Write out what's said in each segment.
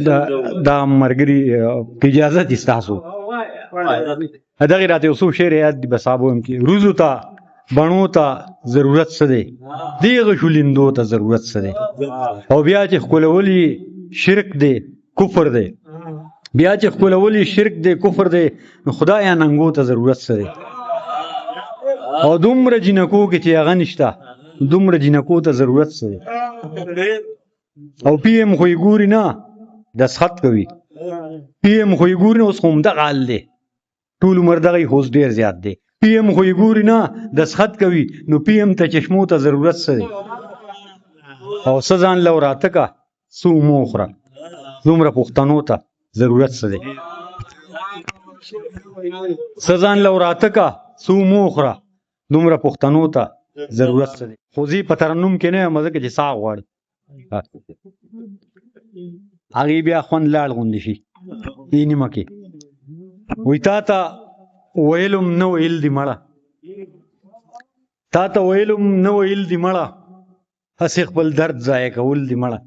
دا دا مرګري اجازه دي تاسو دغه راته یو څو شعر یاد دي، بس ابو هم کې روزو ته بڼو ته ضرورت څه دی، دیغه شولندو ته ضرورت څه دی. او بیا چې ښکلولي شرک دی کفر دی، بیا چې ښکلولي شرک دی کفر دی، نو خدایا ننګو ته ضرورت څه دی. او دومره جینکو کې چې هغه نشته، دومره جینکو ته ضرورت څه دی. او پی ایم خو یې ګوري نه، دستخط کوي. پی ایم خو یې ګوري نه، اوس خو همدغه حال دی، ټول عمر دغه یې، خو اوس ډېر زیات دی. پی ایم خو یې ګوري نه، دستخط کوي، نو پی ایم ته چشمو ته ضرورت څه دی. او څه ځان له وراته که څه ومو وخوره، دومره پښتنو ته ضرورت څه دی. څه ځان له وراته که څه ومو وخوره، دومره پښتنو ته ضرورت څه دی. خو زه په ترنم کې نه یم، ځکه چې ساه غواړي. هغې بیا خوند لاړ غوندې شي دې نیمه کې. وایي تا ته ویلم نه ویل دي مړه، تا ته ویلم نه ویل دي مړه، هسې خپل درد ضایع کول دي مړه.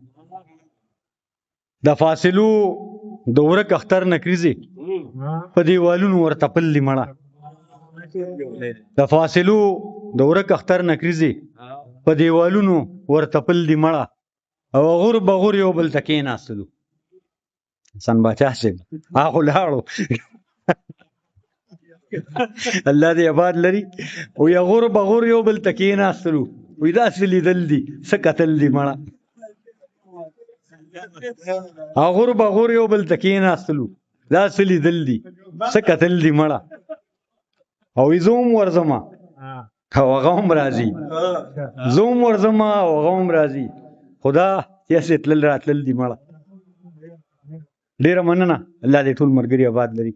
د فاصلو د ورک اختر نکریزې په دیوالونو ورته پل دي مړه. د فاصلو د ورک اختر نکریزې په دیوالونو ورته پل دي مړه. او غور بغور یو بل ته کېناستلو. حسن باچا صاحب هغه لاړو، الله دې آباد لري. او یا غور بغور یو بل ته کېناستلو، وی داسې لیدل دي څه کتل دي مړه. غور بغور یو بل ته کېناستلو، داسې لیدل دي څه کتل دي مړه. او زه هم ورځمه او هغه هم راځي، زه هم ورځمه او هغه هم راځي، خدا چې هسې تلل راتلل دي مړه. ډېره مننه، الله دې ټول ملګري آباد لري.